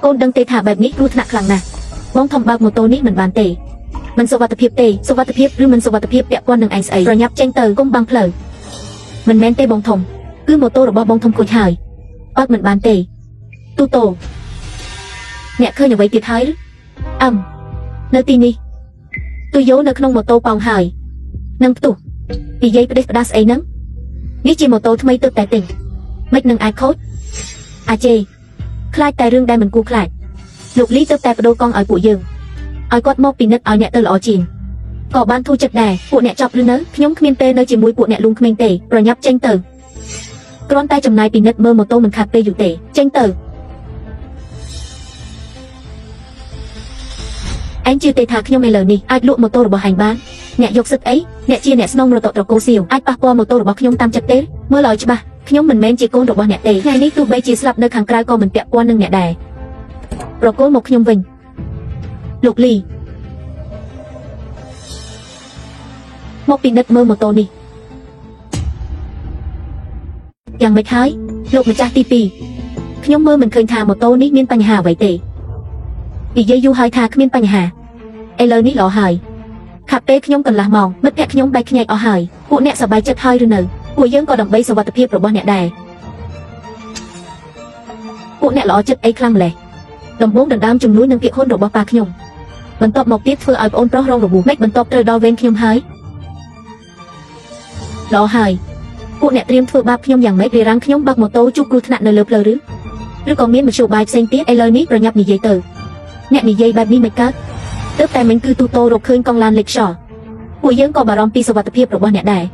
កូនដឹងទេថាបែបនេះគ្រោះថ្នាក់ខ្លាំងណាស់បងធំបើកម៉ូតូនេះមិនបានទេមិនសុវត្ថិភាពទេសុវត្ថិភាពឬមិនសុវត្ថិភាពពាក់ព័ន្ធនឹងឯងស្អីប្រញាប់ចេញទៅកុំបាំងផ្លូវមិនមែនទេបងធំគឺម៉ូតូរបស់បងធំខូចហើយបើកមិនបានទេទូតូអ្នកឃើញអ្វីទៀតហើយឬអឹមនៅទីនេះទូយោនៅក្នុងម៉ូតូប៉ោងហើយនឹងផ្ទុះនិយាយផ្ដេសផ្ដាសស្អីហ្នឹងនេះជាម៉ូតូថ្មីទើបតែទិញមិននឹងអាចខូចអាជេខ្លាចតែរឿងដែលមិនគួរខ្លាចលោកលីទើបតែបដូរកង់ឲ្យពួកយើងឲ្យគាត់មកពិនិត្យឲ្យអ្នកទៅល្អជាងក៏បានធូរចិត្តដែរពួកអ្នកចប់ឬនៅខ្ញុំគ្មានពេលនៅជាមួយពួកអ្នកលួងក្មេងទេប្រញាប់ចេញទៅគ្រាន់តែចំណាយពិនិត្យមើលម៉ូតូមិនខាត់ពេលយូរទេចេញទៅឯងជឿទេថាខ្ញុំឥឡូវនេះអាចលក់ម៉ូតូរបស់ឯងបានអ្នកយកសិទ្ធអីអ្នកជាអ្នកស្នងរតត្រកូលសៀវអាចប៉ះពាល់ម៉ូតូរបស់ខ្ញុំតាមចិត្តទេមើលឲ្យច្បាស់ខ្ញុំមិនមែនជាកូនរបស់អ្នកទេថ្ងៃនេះទោះបីជាស្លាប់នៅខាងក្រៅក៏មិនពាក់ព័ន្ធនឹងអ្នកដែរប្រគល់មកខ្ញុំវិញលោកលីមកពិនិត្យមើលម៉ូតូនេះយ៉ាងម៉េចហើយលោកម្ចាស់ទី2ខ្ញុំមើលមិនឃើញថាម៉ូតូនេះមានបញ្ហាអ្វីទេនិយាយយូរហើយថាគ្មានបញ្ហាឥឡូវនេះល្អហើយខាប់ពេលខ្ញុំកន្លះម៉ោងមិត្តភក្តិខ្ញុំបែកខ្ញែកអស់ហើយពួកអ្នកសប្បាយចិត្តហើយឬនៅពួកយើងក៏ដើម្បីសុវត្ថិភាពរបស់អ្នកដែរពួកអ្នកល្អចិត្តអីខ្លាំងម្ល៉េះដំបូងដណ្ដើមជំនួយនឹងភាគហ៊ុនរបស់ប៉ាខ្ញុំបន្ទាប់មកទៀតធ្វើឲ្យប្អូនប្រុសរងរបួសមិនបន្ទាប់ត្រូវដល់វេនខ្ញុំហើយល្អហើយពួកអ្នកត្រៀមធ្វើបាបខ្ញុំយ៉ាងម៉េចរារាំងខ្ញុំបើកម៉ូតូជួបគ្រោះថ្នាក់នៅលើផ្លូវឬក៏មានមធ្យោបាយផ្សេងទៀតឥឡូវនេះប្រញាប់និយាយទៅអ្នកនិយាយបែបនេះមិនកើតទើបតែមិញគឺទូតូរកឃើញកង់ឡានលេខខ្យល់ពួកយើងក៏បារម្ភពីសុវត្ថិភាពរបស់អ្នកដែរ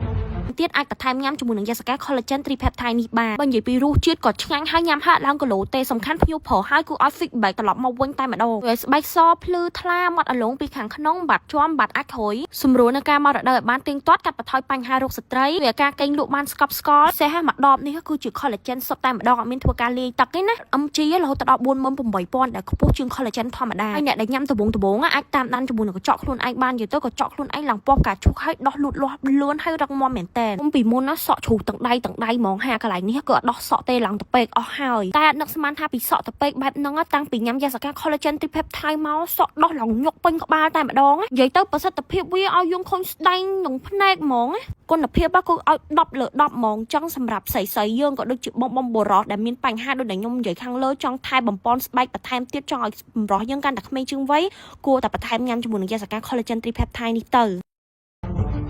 ទៀតអាចបន្ថែមញ៉ាំជាមួយនឹងយ៉ាសាកា collagen tripeptide នេះបានបើនិយាយពីរសជាតិក៏ឆ្ងាញ់ហើយញ៉ាំហើយអត់ឡើងគីឡូទេសំខាន់ភ្ញៀវប្រុសហើយគឺឲ្យ feedback ត្រឡប់មកវិញតែម្ដងវាស្បែកសភ្លឺថ្លាមាត់អលងពីខាងក្នុងបាត់ជាំបាត់អាចក្រួយសម្រួលនៅការមករដូវឲ្យបានទៀងទាត់កាត់បន្ថយបញ្ហារោគស្ត្រីវាការកេងលក់បានស្កប់ស្កល់សេះហាមួយដបនេះគឺជា collagen សុទ្ធតែម្ដងអត់មានធ្វើការលាយទឹកទេណា MG រហូតដល់48000ដែលខ្ពស់ជាង collagen ធម្មតាហើយអ្នកដែលញ៉ាំដំបងៗអាចតាមដានជាមួយនឹងកញ្ចក់ខ្លួនឯងបាននិយាយទៅកញ្ចក់ខ្លួនឯងឡើងពណ៌ផ្កាឈូកហើយដោះលូតលាស់លឿនហើយរឹងមាំមែនតើពីមុនណាសក់ជ្រុះទាំងដៃទាំងដៃហ្មងហាកន្លែងនេះគឺអត់ដោះសក់ទេឡើងទៅពេកអស់ហើយតែអត់នឹកស្មានថាពីសក់ទៅពេកបែបហ្នឹងតាំងពីញ៉ាំយ៉ាសាកា collagen tripeptide មកសក់ដោះឡើងញុកពេញក្បាលតែម្ដងនិយាយទៅប្រសិទ្ធភាពវាឲ្យយើងឃើញស្ដែងនឹងភ្នែកហ្មងគុណភាពគឺឲ្យ10លើ10ហ្មងចឹងសម្រាប់ស្រីស្រីយើងក៏ដូចជាបងបងបុរសដែលមានបញ្ហាដូចដែលខ្ញុំនិយាយខាងលើចង់ថែបំពន់ស្បែកបន្ថែមទៀតចង់ឲ្យសម្រស់យើងកាន់តែក្មេងជាងវ័យគួរតែបន្ថែមញ៉ាំជាមួយនឹងយ៉ាសាកា collagen tripeptide នេះទៅ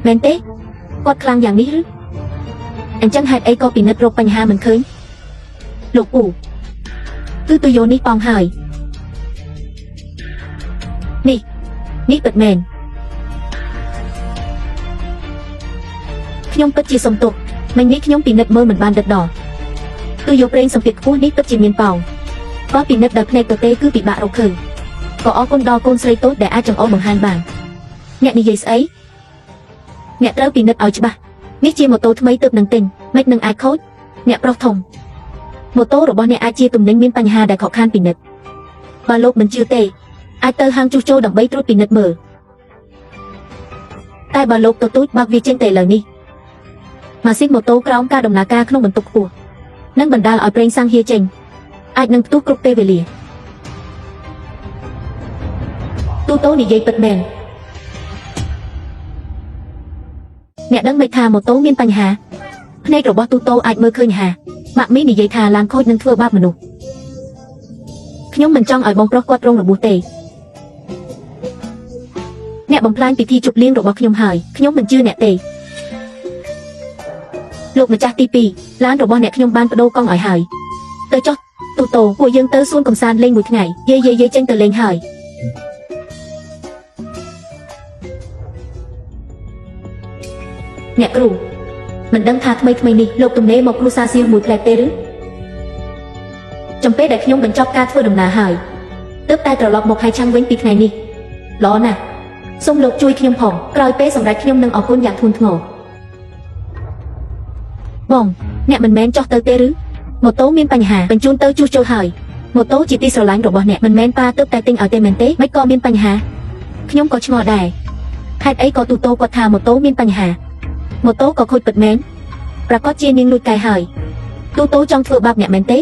មែនទេគាត់ខ្លាំងយ៉ាងនេះឬអញ្ចឹងហេតុអីក៏ពិនិត្យរកបញ្ហាមិនឃើញលោកពូគឺទុយោនេះប៉ងហើយនេះនេះពិតមែនខ្ញុំពិតជាសុំទោសមិញនេះខ្ញុំពិនិត្យមើលមិនបានដិតដល់ទុយោប្រេងសម្ពាធខ្ពស់នេះពិតជាមានប៉ោងបើពិនិត្យដោយភ្នែកទទេគឺពិបាករកឃើញក៏អរគុណដល់កូនស្រីតូចដែលអាចចង្អុលបង្ហាញបានអ្នកនិយាយស្អីអ្នកត្រូវពិនិត្យឲ្យច្បាស់នេះជាម៉ូតូថ្មីទើបនឹងទិញមិននឹងអាចខូចអ្នកប្រុសធំម៉ូតូរបស់អ្នកអាចជាទំនិញមានបញ្ហាដែលខកខានពិនិត្យបើលោកមិនជឿទេអាចទៅហាងជួសជុលដើម្បីត្រួតពិនិត្យមើលតែបើលោកទទូចបើកវាចេញទៅឥឡូវនេះម៉ាស៊ីនម៉ូតូក្រោមការដំណើរការក្នុងបន្ទុកខ្ពស់នឹងបណ្ដាលឲ្យប្រេងសាំងហៀចេញអាចនឹងផ្ទុះគ្រប់ពេលវេលាទូតូនិយាយពិតមែនអ្នកដឹងមិនថាម៉ូតូមានបញ្ហាភ្នែករបស់ទូតូអាចមើលឃើញហាម៉ាក់មីនិយាយថាឡានខូចនឹងធ្វើបាបមនុស្សខ្ញុំមិនចង់ឲ្យបងប្រុសគាត់រងរបួសទេអ្នកបំផ្លាញពិធីជប់លៀងរបស់ខ្ញុំហើយខ្ញុំមិនជឿអ្នកទេលោកម្ចាស់ទី2ឡានរបស់អ្នកខ្ញុំបានបដូរកង់ឲ្យហើយទៅចុះទូតូពួកយើងទៅសួនកំសាន្តលេងមួយថ្ងៃយេយេយេចេញទៅលេងហើយអ្នកគ្រូមិនដឹងថាថ្មីថ្មីនេះលោកទំនេរមកគ្រួសារសៀវមួយផ្លែទេឬចំពេលដែលខ្ញុំបញ្ចប់ការធ្វើដំណើរហើយទើបតែត្រឡប់មកហៃឆាំងវិញពីថ្ងៃនេះល្អណាស់សូមលោកជួយខ្ញុំផងក្រោយពេលសម្រេចខ្ញុំនឹងអរគុណយ៉ាងធ្ងន់ធ្ងរបងអ្នកមិនមែនចោះទៅទេឬម៉ូតូមានបញ្ហាបញ្ជូនទៅជួសជុលហើយម៉ូតូជាទីស្រឡាញ់របស់អ្នកមិនមែនប៉ាទើបតែទិញឲ្យទេមែនទេមិនក៏មានបញ្ហាខ្ញុំក៏ឆ្ងល់ដែរហេតុអីក៏ទូតូគាត់ថាម៉ូតូមានបញ្ហាម៉ូតូក៏ខូចពិតមែនប្រកាសជានាងលួចកែហើយទូតូចង់ធ្វើបាបអ្នកមែនទេ